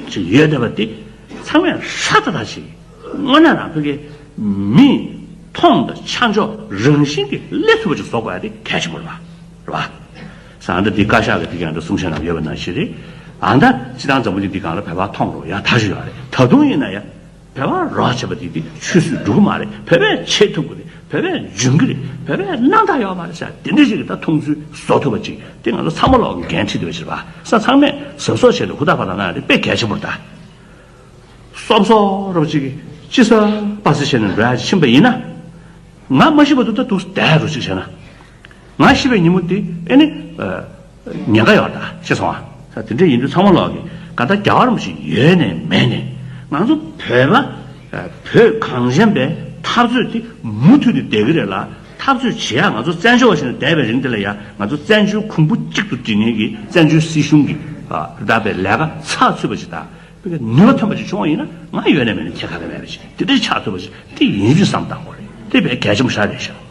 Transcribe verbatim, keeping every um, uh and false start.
ཅིག་ཡོད་བསྡད་པ་དེ་ཚང་མས་ཧྲ་ཏག་ཏག་ཅིག་དངོས་གནས་རང་བོད་ཀྱི་མིས་མཐོང་དང་ཆ་འཇོག་རང་བཞིན་གྱིས་སླེབས་ཐུབ་པ་ཅིག་བཟོ་དགོས་ཡ་དེ་གལ་ཆེན་པོ་རེད་པ། རེད་པ། ས་ཨ་ད་འདི་བཀའ་ཤག་གི་དེ་ག་ད་གསུང་བཤད་ནང་ཡོད་པ་ནང་བཞིན་རེད། ཨ་ད་སྤྱི་བཏང་འཛམ་བུ་གླིང་འདི་སྒང་ལ་བོད་པ་མཐོང་རོགས་ཡ་ད་ཞུ་ཡོད་རེད། ད་དུང་ཡིན་ན་ཡ། བོད་པ་རོགས་བྱས་པ་དེ་དེ་ཆུད་ཟོས་འགྲོ་གི་མ་རེད། བོད་པས་བྱེད་ཐུབ་ཀྱི་རེད། བོད་པས་འཇོན་གྱི་རེད། བོད་པས་སྣང་དག་ཡོད་མ་རེད་ཟེར་དེ་འདྲ་ཞིག་གི་ད་མཐོང་ཚུལ་བཟོ་ཐུབ་པ་ཅིག་དེ་ང་ཚོ་ཚང་མ་ལོག་འགན་འཁྲི་དེ་བ་ཞིག་རེད་པ། ས་ཚང་མས་གཟབ་གཟབ་བྱས་ནས་ཧུར་ཐག་པ་ལ་གནང་ཡ་དེ་དཔེ་གལ་ཆེན་པོ་རེད་ད། སོབ་སོབ་རོབ་ཅིག་གིས་ཅི་ཟ་པ་ཟ་བྱས་ནས་འགྲོ་ཡ་ཕྱིན་པ་ཡིན་ན། ང་མ་ཤི་བར་དུ་ད་དུང་བསྡད་རོགས་ཅིག་བྱས་ན། ང་ཤི་བའི་ཉིན་མོ་དེ་ཨེ་ནི། ཉེན་ཁ་ཡོད་ད་ཤེས་སོང་ཨ། ས་དེ་འདྲ་ཡིན་དུས་ཚང་མ་ལོག་གིས་ག་ད་རྒྱལ་བ་རིན་པོ་ཆེ་ཡོད་ནས་མེད་ནས་ང་ཚོ་བོད་པ། བོད་གངས་ཅན་པའི་འཐབ་རྩོད་དེ་མུ་མཐུད་ནས་བསྡད་ཀྱི་རེད་ལ། འཐབ་རྩོད་བྱེད་ཡ་ང་ཚོ་བཙན་བྱོལ་བ་ཞིག་ནས་བསྡད་པའི་རིང་དེ་ལ་ཡ་ང་ཚོ་བཙན་བྱོལ་གོང་བུ་གཅིག་ཏུ་སྒྲིལ་མཁན་གྱི་བཙན་བྱོལ་སྲིད་གཞུང་གི་རེད་པའི་ལས་ཀ་ཚགས་ཚུད་པ་ཞིག་དང་། བོད་ཀྱི་ནུས་པ་ཐོན་པ་ཞིག་བྱུང་བ་ཡིན་ན་ང་ཡོད་ནས་མེད་ནས་ཁྱད་ཁ་རེ་མེད་པ་ཞིག་དེ་འདྲ་ཆགས་ཐུབ་པ་ཞིག་དེ་ཡིན་རྒྱུ་བསམ་བཏང་དགོས་རེད། དེ་དཔེ་གལ་ཆེན་པོ་ཞིག་རེད་ཤག